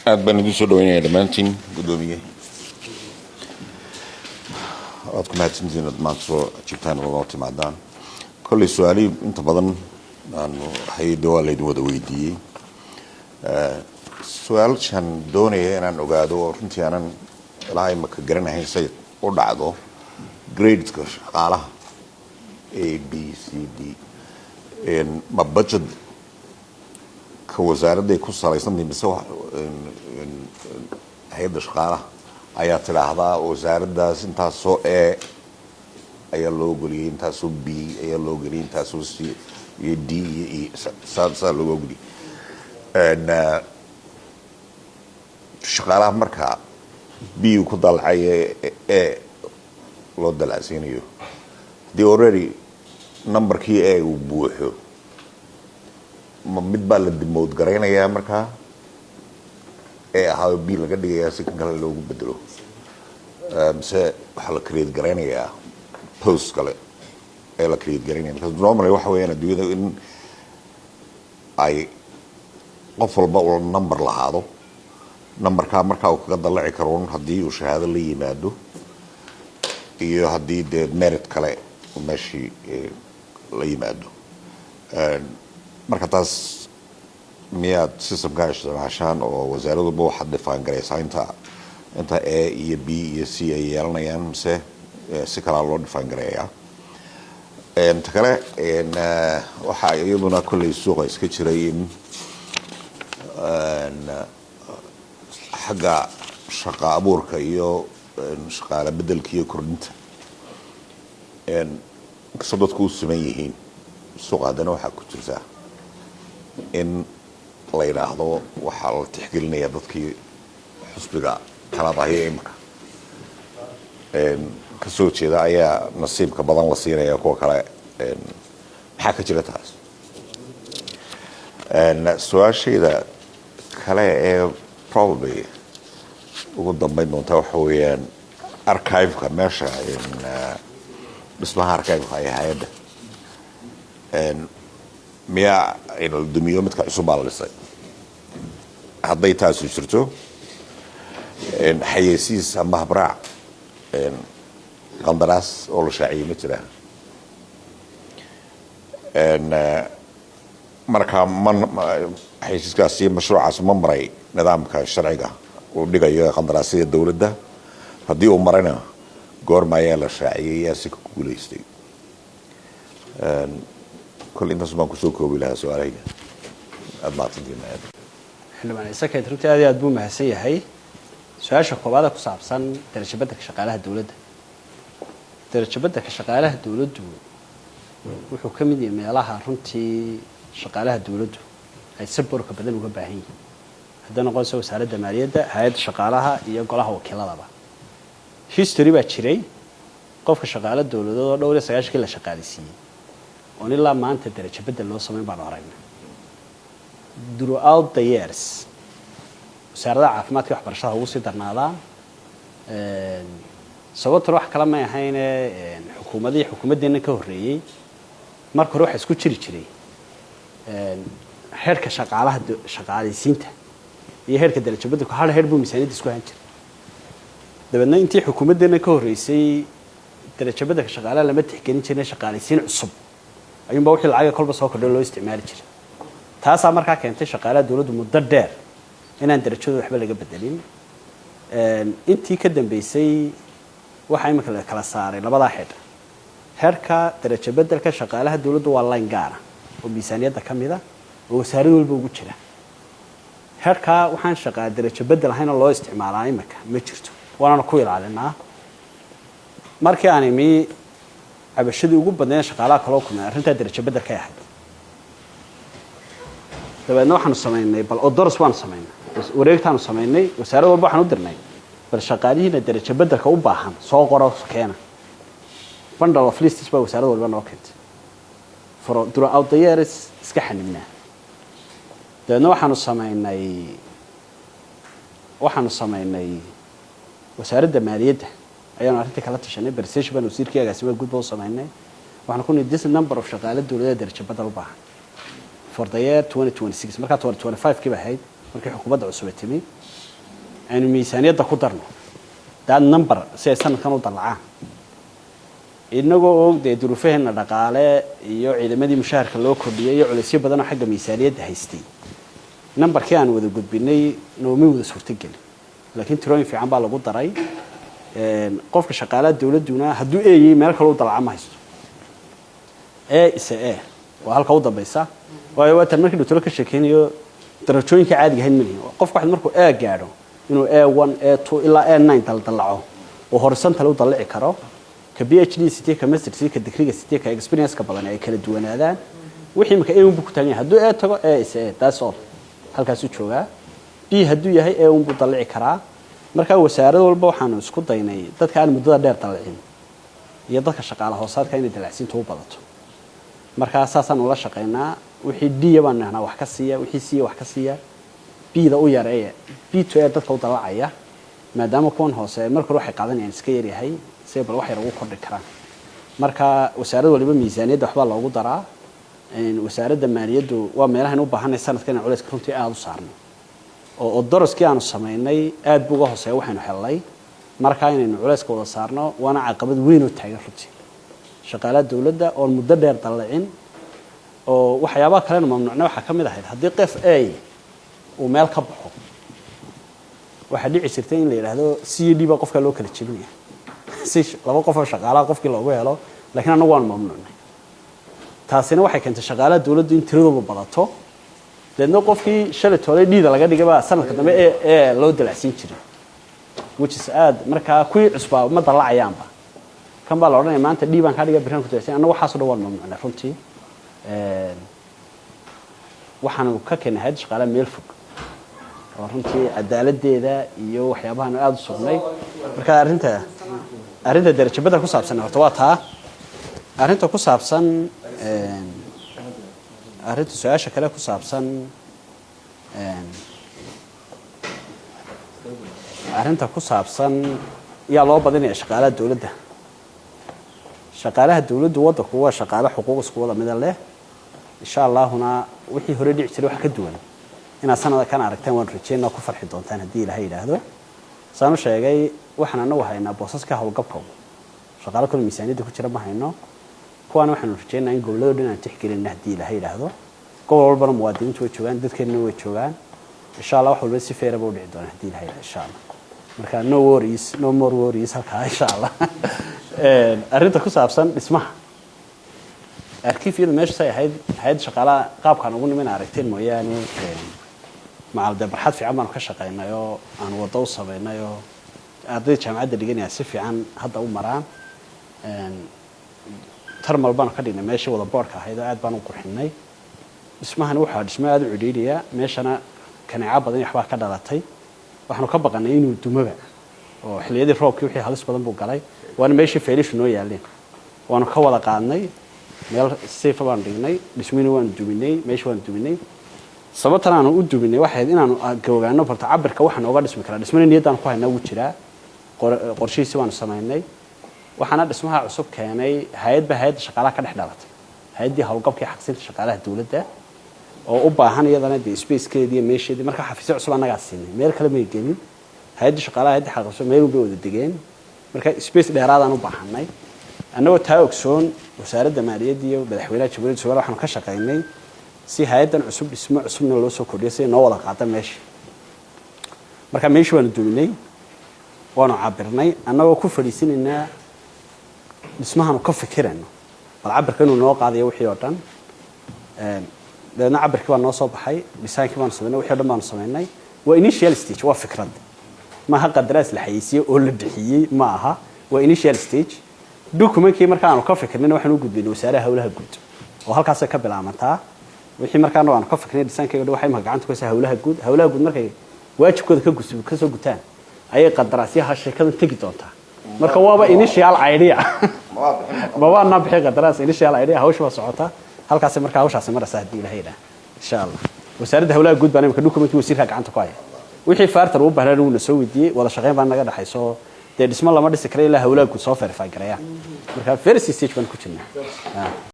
Aad baan idin soo dhaweynaya dhammaantiin. Guddoomiye, waad ku mahadsantihiin inaad maanta soo jibtaan oo noo timaadaan. Kolley su-aalihii inta badan aanu hay-adda waa laydin wada weydiiyey. Su-aalshan doonaya inaan ogaado oo runtii aanan ilaa imaka garanahayn say u dhacdo, gradeska shaqaalaha A, B, C, D, ma budget ka wasaaradday ku salaysantahay mise hay-adda shaqaalaha ayaa tidhaahdaa wasaaraddaas intaasoo A ayaa loo geliyey, intaasoo B ayaa loo geliyey, intaasoo C iyo D iyo E, saa looga ogoliyey? Shaqaalaha marka B ku dalacay E loo dalacsiinayo, haddii already numberkii A uu buuxo, ma mid baa la demote garaynayaa markaa E ahaayo B laga dhigayaa si kan kale loogu bedelo, mise waxaa la create garaynayaa post kale ee la create garaynaya? Because normally waxa weeyaan adduunyada in ay qof walba uu number lahaado, numberkaa markaa uu kaga dalaci karo haddii uu shahaado la yimaado iyo haddii dee merit kale uu meeshii la yimaado. Marka taas miyaad systemkaa isticmaashaan oo wasaaraduba waxaad define garaysaa inta A iyo B iyo C ay yeelanayaan, mise si kalaa loo define gareeyaa? Ta kale, waxaa iyaduna kolley suuqa iska jiray in xagga shaqa abuurka iyo shaqaale bedelka iyo kordhinta, inkastoo dadku u siman yihiin suuqa, haddana waxaa ku jirta in la yidhaahdo waxaa la tixgelinaya dadkii xusbiga talada haya imika ka soo jeeda ayaa nasiibka badan la siinaya kuwa kale. Maxaa ka jira taas? Su-aashayda kale ee probably ugu dambeyn doonta waxa weeyaan archive-ka meesha, dhismaha archive-ka ee hay-adda miyaa la dumiyo, midka cusub baa la dhisay? Hadday taasu jirto, xayeysiis ama habraac qandaraas oo la shaaciyey ma jiraa? Marka ma xayeysiiskaasi, mashruucaas ma maray nidaamka sharciga uu dhigayo ee qandaraasyada dowladda? Haddii uu marayna, goorma ayaa la shaaciyey? Yaa si ka guuleystay? Kolle intaas baan kusoo koobi lahaa su-aalahayga. Aada mahadsantiin. Xildhibaan Ciise Kayd runtii aad iyo aad buu mahadsan yahay. Su-aasha koowaada ku saabsan darajo beddelka shaqaalaha dowladda. Darajo beddelka shaqaalaha dowladdu wuxuu ka mid yahay meelaha runtii shaqaalaha dowladdu ay saborka badan uga baahan yihiin, hadday noqonayso Wasaaradda Maaliyadda, hay-adda shaqaalaha iyo golaha wakiiladaba. History baa jiray qofka shaqaale dowladood oo dhowr iyo sagaashankii la shaqaaleysiiyey oon ilaa maanta darajo bedel loo samayn baanu aragnay throughout the years. Wasaaradaha caafimaadka iyo waxbarashada ugu sii darnaadaan. Sababtuna wax kale may ahayne, xukuumadihii xukuumaddeena ka horreeyey marka hore waxaa isku jiri jiray heerka shaqaalaha, shaqaalaysiinta iyo heerka darajo beddelku hal heer buu miisaaniyadda isku ahaan jiray. Dabeedna intii xukuumaddeena ka horreysay darajo beddelka shaqaalaha lama tixgelin jirin, shaqaalaysiin cusub ayuunbaa wixii lacaga kolba soo kordhay loo isticmaali jiray. Taasaa markaa keentay shaqaalaha dowladdu muddo dheer inaan darajadooda waxba laga bedelin. Intii ka dambeysay waxaa imika la kala saaray labadaa xidh. Heerka darajo bedelka shaqaalaha dowladdu waa line gaara oo miisaaniyadda ka mida oo wasaarad walba ugu jira. Heerkaa waxaan shaqaa darajo bedel ahayn oo loo isticmaalaa imika ma jirto, waanana ku ilaalinaa. Markii aan imi, cabashadii ugu badnayd shaqaalaha kaloo kulmay arrintaa darajo bedelkay ahayd. Dabeedna waxaanu samaynay bal odoros waanu samaynay, wareegtaanu samaynay, wasaarad walba waxaan u dirnay bal shaqaalihiina darajo bedelka u baahan soo qoro, keena. Bundle of lists baa wasaarad walba noo keentay for throughout the years iska xanibnaa. Dabeedna waxaanu samaynay Wasaaradda Maaliyadda ayaanu arrintii kala tashanay. Presentation baan wasiirkii, agaasimaha guud ba u samaynay. Waxaan ku nihi this number of shaqaale dowladda darajo bedel u baahan for the year 2026, markaa 2025 kii ba ahayd. Markii xukuumadda cusub ay timi, aynu miisaaniyadda ku darno that number si ay sanadkan u dallacaan, inagoo og dee duruufaheena dhaqaale iyo ciidamadii mushaharka loo kordhiyay iyo culaysyo badan oo xagga miisaaniyadda haystay. Numberkii aan wada gudbinay noomay wada suurtogelin, laakiin tirooyin fiican baa lagu daray. Qofka shaqaalaha dowladduna hadduu eeyey meel kale u dalaca ma haysto. A ise A waa halka u dambaysa, waayo waatan markii dhutolo ka sheekeynayo darajooyinka caadiga ahayn malihin. Qofku waxaad markuu A gaadho inuu A1, A2 ilaa A9 daldalaco oo horizontal u dallici karo, ka PhD sitee, ka master sitee, ka digriga sitee, ka experience-ka badan ay kala duwanaadaan. Wixii imika A unbuu ku taagan yahay. Hadduu A tago, A is A, that's all, halkaasuu joogaa. B hadduu yahay, A unbuu dallici karaa. Marka wasaarad walba waxaanu isku daynay dadka aan muddada dheer dallicin iyo dadka shaqaale hoosaadka inay dalacsiinta u badato. Markaa saasaan ula shaqaynaa. Wixii D baan nahnaa wax ka siiya, wixii C wax ka siiya, B-da u yareeya, B to A dadka u dalacaya, maadaama kuwan hoose marka hore waxay qaadanayaan iska yaryahay, si bal wax yar ugu kordhi karaan. Marka wasaarad waliba miisaaniyadda waxbaa loogu daraa. Wasaaradda maaliyaddu waa meelahan u baahanay sanadka inaan culayska runtii aada u saarno, oo doroskii aanu samaynay aad buu uga hooseeya waxaynu hellay. Markaa inaynu culayska wada saarno, waana caqabad weyn oo taagan runtii shaqaalaha dowladda oon muddo dheer dallacin. Oo waxyaabaha kalena mamnuucna waxaa ka mid ahayd, haddii qof A uu meel ka baxo, waxaa dhici jirtay in la yidhaahdo C D baa qofkaa loo kala jebinaya si laba qof oo shaqaalaha qofkii loogu helo, lakiin annagu waanu mamnuucnay. Taasina waxay keentay shaqaalaha dowladdu in tiradoodu badato. Deedna qofkii shalay toolay D-da laga dhigay baa sanadka dambe ee loo dalacsiin jiray, which is aad. Markaa kuwii cusbaa ma dalacayaanba, kan baa la odhanaya maanta D baan kaa dhiga, birran ku dalacsiin. Annagu waxaaso dhan waan mamnuucnay runtii. Waxaanu ka keenay hay'adda shaqaalaha meel fog oo runtii cadaaladeeda iyo waxyaabahan aada u sugnay. Marka arrinta darajo bedel ku saabsan horta waa taa. Arrinta ku saabsan, arrinta su-aasha kale ku saabsan, arrinta ku saabsan yaa loo badinaya shaqaalaha dowladda. Shaqaalaha dowladdu waddanku waa shaqaale xuquuq isku wada mida leh. Insha Allahuna wixii hore dhici jiray wax ka duwan inaad sanada kan aragteen waan rajeynaa, ku farxi doontaan haddii Ilaahay yidhaahdo. Saan u sheegay, waxaan anagu haynaa boosaska howlgabka, shaqaalo kale miisaaniyadda ku jira ma hayno. Kuwaana waxaanu rajeynaa in gobolladoo dhan aan tixgelina haddii Ilaahay yidhaahdo. Gobol walbana muwaadiniintu way joogaan, dadkeenna way joogaan. Insha Allah wax walba si fair ba u dhici doona haddii Ilahay yidhahdo, insha Allah. Marka no worries, no more worries halkaa, insha Allah. Arrinta ku saabsan dhismaha arkiifyadu meesha say ahayd, hay'adda shaqaalaha qaabkaan ugu nimin aragteen mooyaane, macal dee barxad fiican baanu ka shaqaynay oo aan waddo u samaynay oo ardayda jaamacadda dhiganaya si fiican hadda u maraan. Termal baanu ka dhignay meeshii wada boodhka ahayd oo aad baan u qurxinay. Dhismahani wuxuu dhismo aada u cidhiidhiya, meeshana kaneeco badan iyo waxbaa ka dhalatay. Waxaanu ka baqanay inuu dumaba oo xilliyadii roobkii wixii halis badan buu galay, waana meeshii faylashu noo yaaleen. Waanu ka wada qaadnay, meel safe baanu dhignay. Dhismihina waanu duminay, meesha waanu duminay. Sababtan aanu u duminay waxay ahayd inaanu ogaano barto cabirka waxa nooga dhismi karaa. Dhismana niyaddaan ku haynaa, wuu jiraa, qorshihiisi waanu samaynay. Waxaana dhismaha cusub keenay hay-adba hay-adda shaqaalaha ka dhex dhalatay, hay-addii howlgabka iyo xaqsiinta shaqaalaha dowladda oo u baahan iyadana dee spacekeedii iyo meesheedii. Marka xafiisyo cusub annagaa siinay, meel kale may gelin. Hay-addii shaqaalaha, hay-addii xaqsiinta meel bay wada degeen. Marka space dheeraadaan u baahanay. Annagoo taa ogsoon, Wasaaradda Maaliyadda iyo Madaxweynaha Jamhuuriyadda Somaliya waxaanu ka shaqaynay si hay-addan cusub dhismo cusubna loo soo kordhiyo, si noo wada qaada meesha. Marka meeshii waanu duminay, waanu cabirnay, annagoo ku fadhiisanaynaa dhismahaanu ka fikirayno bal cabirka inuu noo qaadayo wixii oo dhan. Dabeedna cabirkii baa noo soo baxay, designkii baanu samaynay, wixii o dhan baanu samaynay. Waa initial stage, waa fikrad, maaha qandaraas la xayeysiiyey oo la bixiyey ma aha, waa initial stage. Documentkii marka aanu ka fikirnayna waxaan u gudbinay wasaaraha howlaha guud, oo halkaasay ka bilaabantaa wixii. Markaana aanu ka fikirnay designkayga dhan, waxay imaka gacanta ku haysaa howlaha guud. Howlaha guud markay waajibkooda ka soo gutaan ayay qandaraasyaha sheekadan tegi doontaa. Marka waaba initial idea, mabaanaa bixin qandaraas, initial idea. Hawsha waa socota halkaasi. Markaa hawshaasi maraysa haddii Ilahay yidhaah, insha Allah. Wasaaradda howlaha guud baan imika documentkii wasiirka gacanta ku haya. Wixii further uu baahnaan wuuna soo weydiiyey, wada shaqayn baa naga dhexayso. Dee dhismo lama dhisi kara ilaa howlaha guud soo verify gareeyaan. Marka first stage baan ku jirnaa.